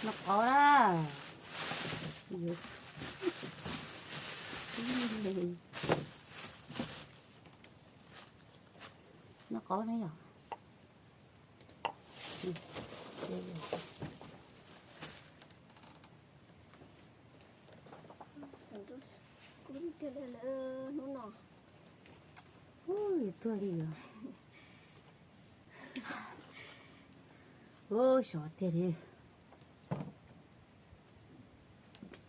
Noj qab na. Noj qab na yom. Hnub no tuag li os. Ub, xyov tiag li.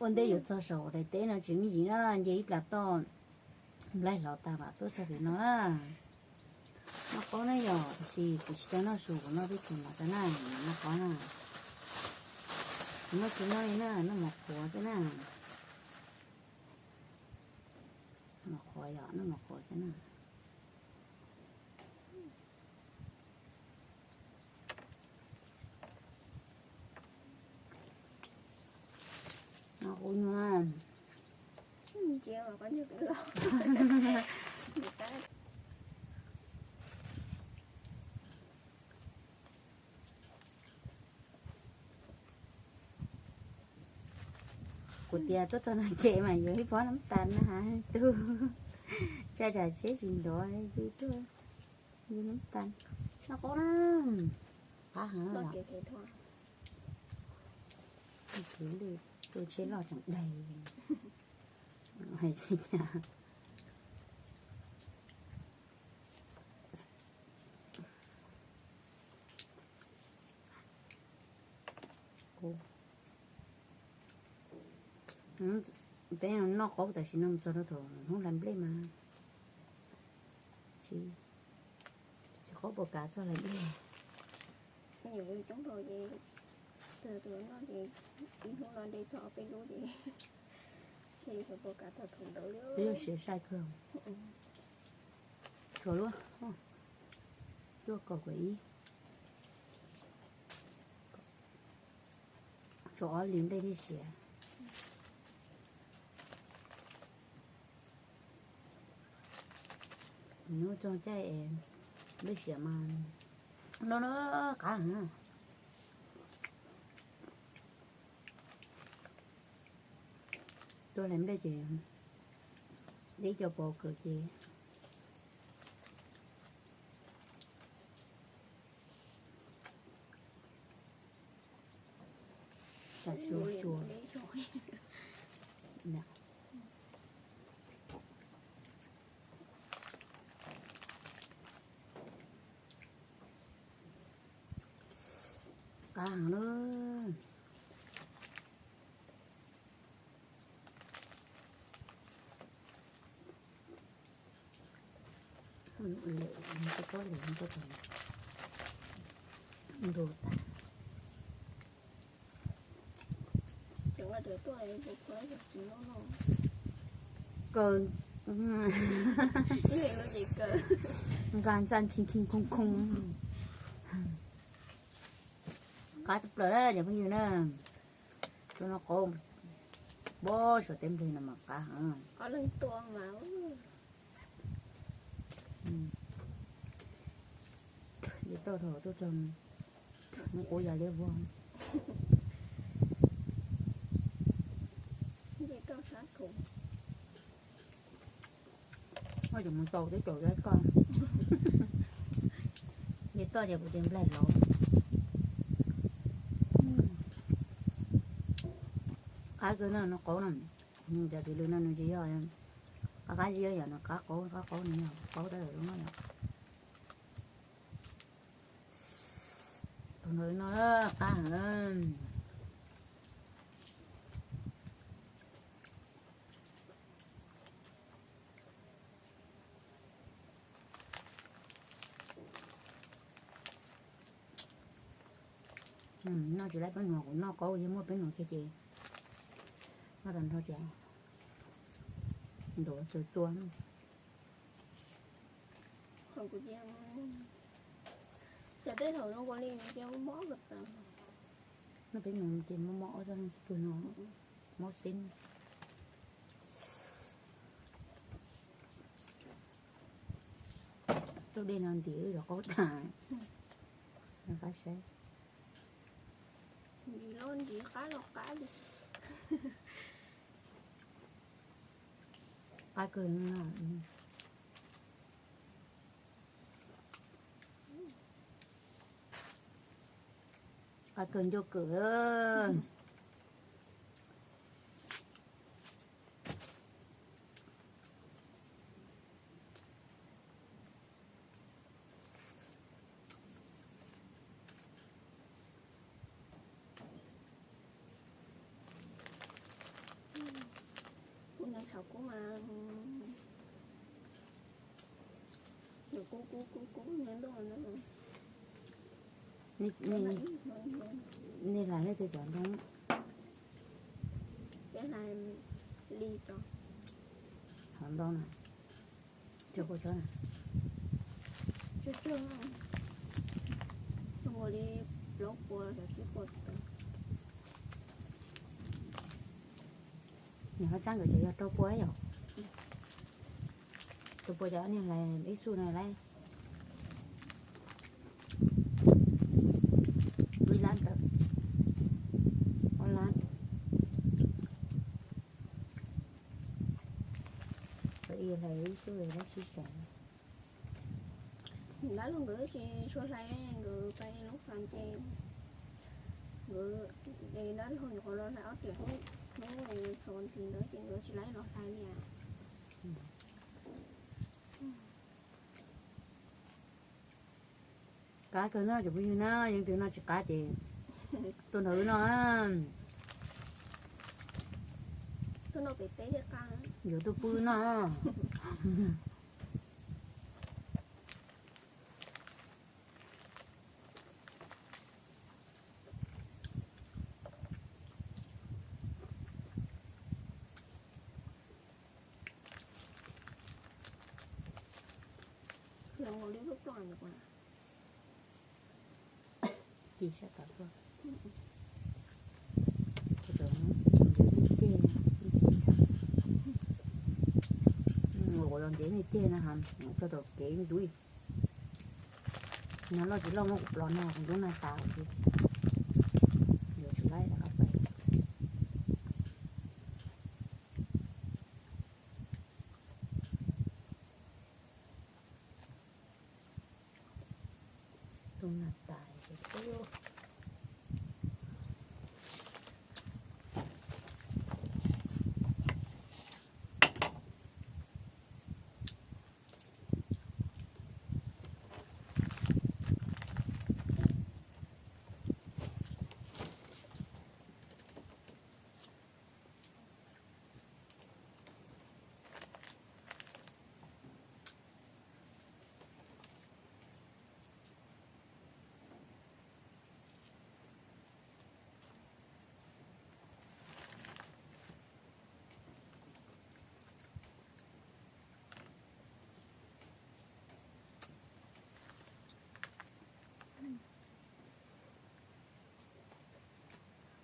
Ua ntej yuav txog saum daim teb no tsis me ntsis na, nce ib plas toj nplaig hlauv tas mam tuaj txog pem no na. Noj qab na yom, tab sis kuv tsis tau noj su, kuv noj peb tus mov tas na, noj qab na. Kuv noj tsis noj li na, noj mov qhuav xwb na. Mov qhuav yom, noj mov qhuav xwb na. Noj qab nyuaj. Kuv tias tuaj txog no ces mas yuav ib pob nab tas na, tug tsa tsam tsheb tsis nrov li tuaj yuav nab tas. Noj qab na, qab heev. Tus tsheb loj tseem daig. Hais tseem cas. Peb noj qab tam sim no mus txog rau thaum hnub hlais nplej mas tsis, tsis qab puas kav txog hlais nplej. Coob dhau ces, tus no ces ib hnub no de txog peb lub ces, ces puas kav txog thaum ntawd li. Peb lub siav sai kawg. Tsuas lub, cuaj kaum kaum ib. Tsuas ob li nplej thiaj siav. Hnub txog caij es nplej siav mas no no qab heev. Tuaj hlais nplej ces deb cov pov kawm ces tam xyuas xyuas. Qab heev lawm. Lem, lem, lem, lem, ntuag tas. Kaw, nqa ntxa khee khee khoo khoo. Qab tshaj plaws na cov phooj ywg na. Tuaj noj qab, npog suav teb nplej no mas qab heev. Nce toj thaum tuaj txog, muab quav yam liab vog. Koj cov mus tau twb caum yog koj. Nce toj ces kuv ces nplaig lawm. Qab kawg no, noj qab no. Cov txiv lws no nws tsis yog qab qab zib, yog nws qab qaub, qab qaub nws yog qaub tab lawm no yom. Tus no qab heev. Noj tsis laib peb nuav, kuv noj qaub yeej muaj peb nuav kiag ces noj tau nrho ces ntuav txawg tua. Noj peb nuav ces mob mob ob txoj leeg xwb pwg no, mob xeeb. Tub dej no ntim wb zov qaub tag. Qab saib. Qab los qab li. Qab kawg. Qab kawg ncauj kawg. Kuv nyob saum kub mas, nws kub kub kub kub nyob ntuj no. Nej hlais nej twg cov ntoo? Peb hlais li cov. Hov ntoo na, tsawg puas tsob na? Tsawg tsawg, zoo nkaus li plaub puas los tsib puas tawm. Nws hab tsab nkawd ces yog rau puas yom? Rau puas cov niag hlais ib xub no lawm. Ib lab ntawd, ob lab. Ib hlais ib xub lab sib xav. Dab laug nkawd tsis tshua hlais, nkawd pais loob xas ces nkawd de dab laug nyuam qhuav los hlais ob tiam hnub, hnub xov ntxiv ntawd ces nkawd tsis laib los hlais li. Qab kawg no cov phooj ywg na, yeej twg noj tsis qab ces tuaj nrog wb noj. Tuaj noj pem teb thiaj qab. Yuav tuaj pw noj. Ci sab tom tuaj. Cov ntawd ib ceg, ib ceg ntxhab. Ua los ntev ib ceg no ha, tso tau kev ntub. Nag loj tsis loj muab kuv plos nag kuv ntub nag tas ces yuav tsis laib rov qab pais. Tus nag tas ces twb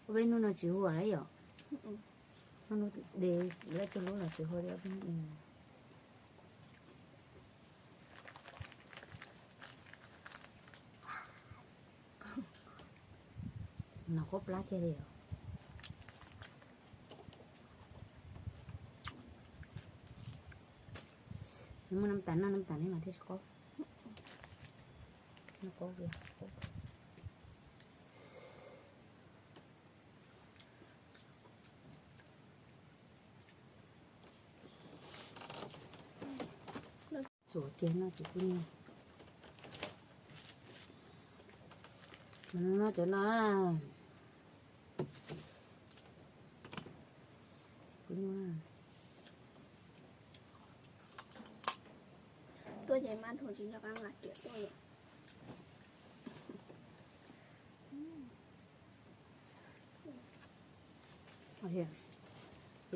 Ob peb hnub no tsis hu lawm yom? Ob hnub de lawm, txog lub los tsis hu li ob peb hnub. No qhuav plab kiag li os. Nws muaj nab tas noj nab tas ne mas thiaj tsis qaub. Noj qaub li. Txuas kiag no txiv kuj nyob. No cov no na. Txiv kuj nyob. Tuaj ces mas thuam tsis nco qab nqa riam tuaj.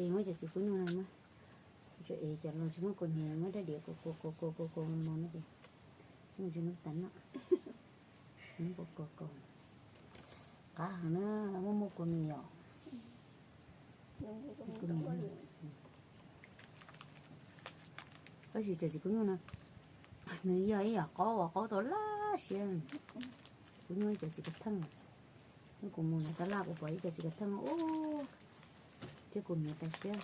Es muab cov txiv kub nyuj no, tsis es cov los tsis muaj kua nyias muab rab diav kua kua kua kua kua kua no ces muaj tsis nub tas no. Nub kua kua kua. Qab heev na, muaj muaj kua mis yom. Tab sis cov txiv kub nyuj no nws yog ib yam qaub uas qaub tau laj siab. Txiv kub nyuj cov txiv kub theej. Kuv mus tab laj kuv pom ib co txiv kav theej ub, thiab kuv hniav tas siab.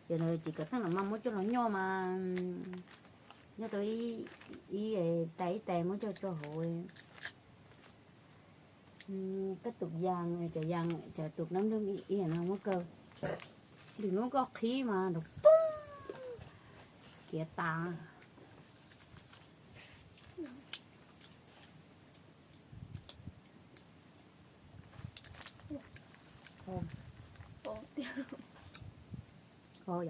Ces ntawd txiv kav theej los mas muab coj los nyoj mas nyoj tau ib tais ib tais muab coj tso hauv kab tus yas, cov yas cov tus dab nplej ib yam no muab kaw, lwm hnub koj qhib mas nrov poob kiav tas. Qhov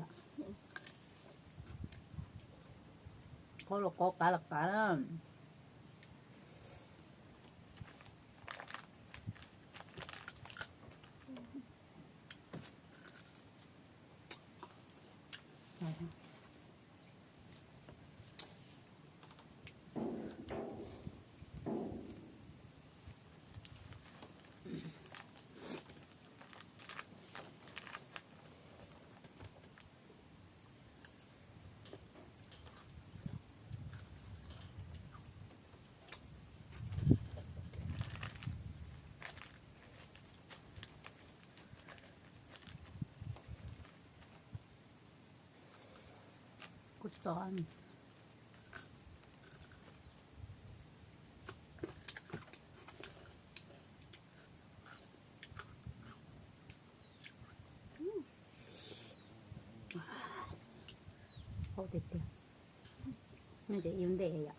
los qhov qav los qav na. Kuv tso. Hauv tiag tiag, nej cov iu ntej yom.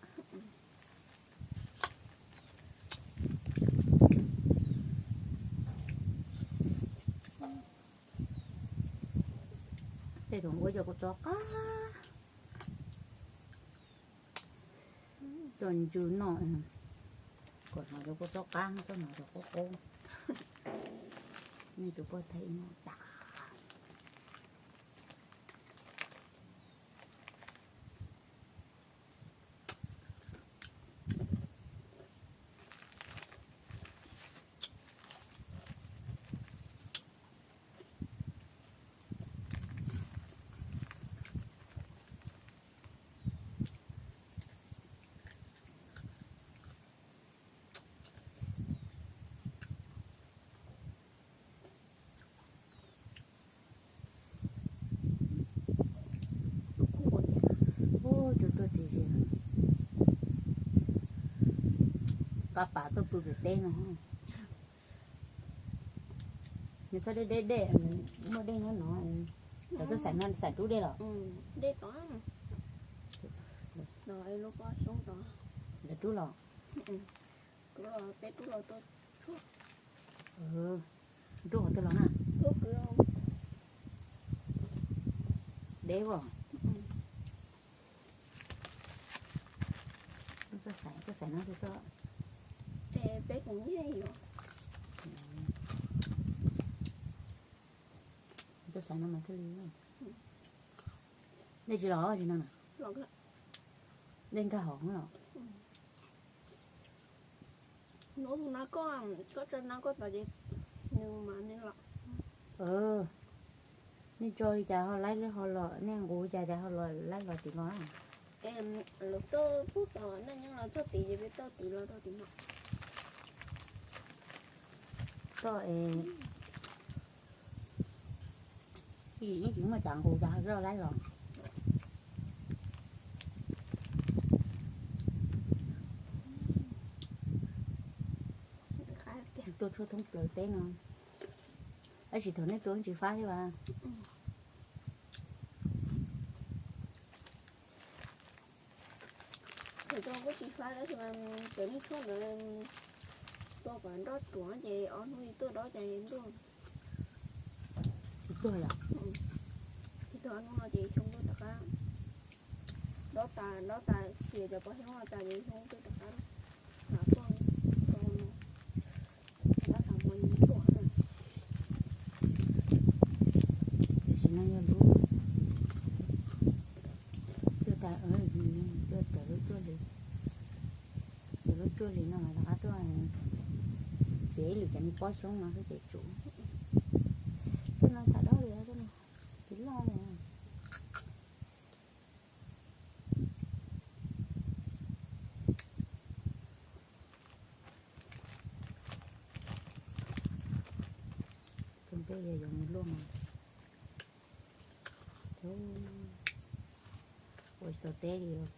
Tej thaum ua cov kua txob qab, cov ntsws no, kom hnov cov kua txob qab, txhob hnov cov qub qub. Nej tus poj thaij ib no tas. Ub, cov tuaj txiv zi, qab pas tuaj pw pem teb no. Nws txhob deb deb dej, muaj dej nyob no. Lawv txhob xaiv no, xaiv rub dej los? Dej tod, lawv rub los? Peb rub los tuaj, rub qhov twg los na? Deb os. Tuaj xaiv, tuaj xaiv no, peb kuv nyiag yom. Tuaj xaiv no mas thiaj li. Dej tsis los tsis no na? Dej nkag hauv los? Nub na koj, koj tso na koj tod ces nws mas nws los. Nej tso li cas ho laib ho los, nej nqus li cas cas ho los laib los tim no. Lawv tuaj pub tod, nej nyob los txog tid ces peb tuaj tid los rau tim no. Toj es yeej tsis muaj cas nqus cas ho laib los. Tuaj tshuab thoob plaws teb no, tab sis thaum nej tuaj tsis fab thiab as. Thaum tuaj kuj tsis fab tab sis mas cov neeg tshuab ntawd tua kom nroj ruam ces ob hnub li tuaj dob ces ntuj. Tsis tuag yom? Tsis tuag, ob hnub no ces xyoo tuaj rov qab. Dob tas, dob tas, ces cov pov xyoob no tas ces xyoo tuaj rov qab. Mas tuaj, dob tas mas tuaj. Tam sim no yog lub, tuaj tas, tuaj tawm lub cuaj hlis, tawm lub cuaj hlis no mas rov qab tuaj txiav ib lwm cov me pob xyoob no xwb ces tsum. Tej no tas dob li, tsis loj li. Yog yuav mus luaj mas ua tsis tau teb li os.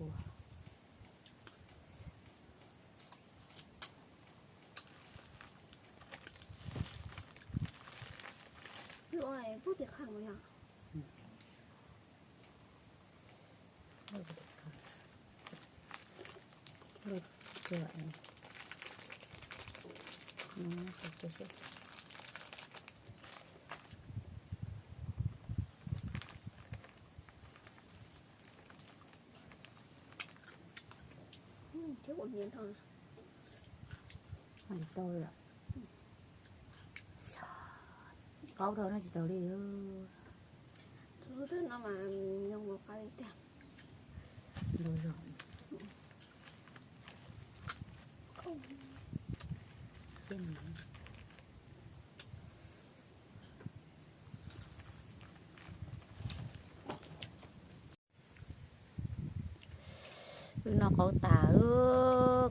Qaub dhau no tsis tau li. Wb noj qaub tas,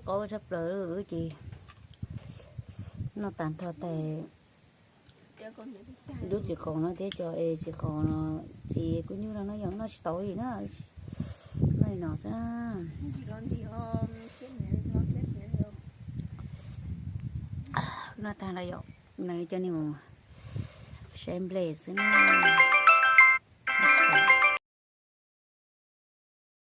qaub tshaj plaws wb ces noj tas nrho tas. Lub txiv qaub no thiab cov es txiv qaub no, txiv kub nyuj no noj yom, noj tsis tau li na. Noj li no xwb. Noj tag lawm yom, no coj nej mus saib nplej xwb na.